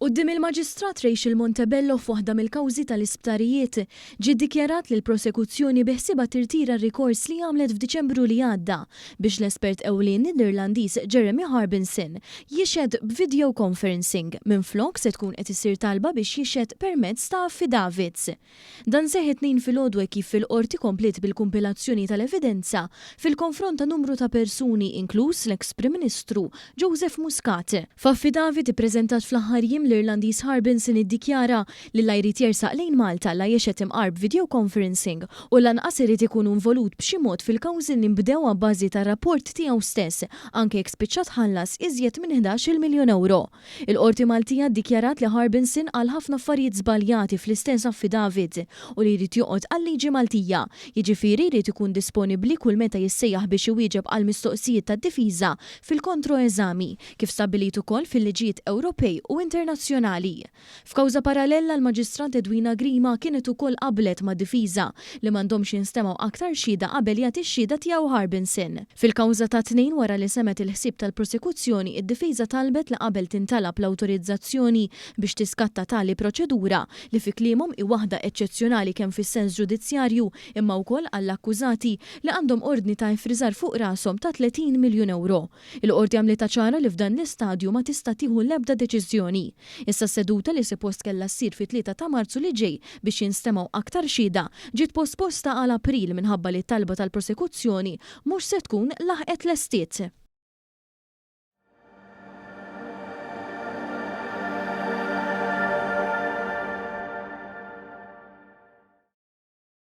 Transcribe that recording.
Quddiem il-Maġistrat Rachel Montebello f'waħda mill-kawżi tal-isptarijiet, ġie ddikjarat li l-prosekuzzjoni biħsiebha tirtira r-rikors li għamlet f'Diċembru li għadda biex l-espert ewlieni l-Irlandiż Jeremy Harbinson jixhed b'video conferencing minflok se tkun qed issir talba biex jixhed permezz ta' affidavits. Dan seħħ it-Tnejn filgħodu hekk kif il-Qorti kompliet bil-kumpilazzjoni tal-evidenza fil-konfront ta' numru ta' persuni inkluż l-eks Prim Ministru Joseph Muscat. F'affidavit ippreżentat fl-aħħar jiem l-Irlandiż Harbinson iddikjara li la jrid jersaq lejn Malta, la jixhed imqar b'video conferencing u lanqas irid ikun involut b'xi mod fil-kawżi li nbdew abbażi tar-rapport tiegħu stess anke jekk spiċċa tħallas iżjed minn 11-il miljun ewro. Il-Qorti Maltija ddikjarat li Harbinson qal ħafna affarijiet żbaljati fl-istess affidavit u li jrid joqgħod għal-liġi Maltija, jiġifieri jrid ikun disponibbli kull meta jissejjaħ biex iwieġeb għall-mistoqsijiet tad-difiża fil-kontroeżami, kif stabbilit ukoll fil-liġijiet Ewropej u internazzjonali. F'kawża paralella, l-Maġistrat Edwina Grima kienet ukoll qablet mad-difiża li m'għandhomx jinstemgħu aktar xhieda qabel jagħti x-xhieda tiegħu Harbinson. Fil-kawża tat-Tnejn wara li semgħet il-ħsieb tal-prosekuzzjoni, id-difiża talbet li qabel tintalab l-awtorizzazzjoni biex tiskatta tali proċedura li fi kliemhom hi waħda eċċezzjonali kemm fis-sens ġudizzjarju imma wkoll għall-akkużati li għandhom ordni ta' iffriżar fuq rashom ta' 30 miljun ewro. Il-Qorti għamlitha ċara li f'dan l-istadju ma tista' tieħu l-ebda deċiżjoni. Issa s-seduta li sipost kellha ssir fit-3 ta' Marzu li ġej biex jinstemgħu aktar xhieda, ġiet posposta għal April minħabba li t-talba tal-prosekuzzjoni mhux se tkun laħqet lestiet.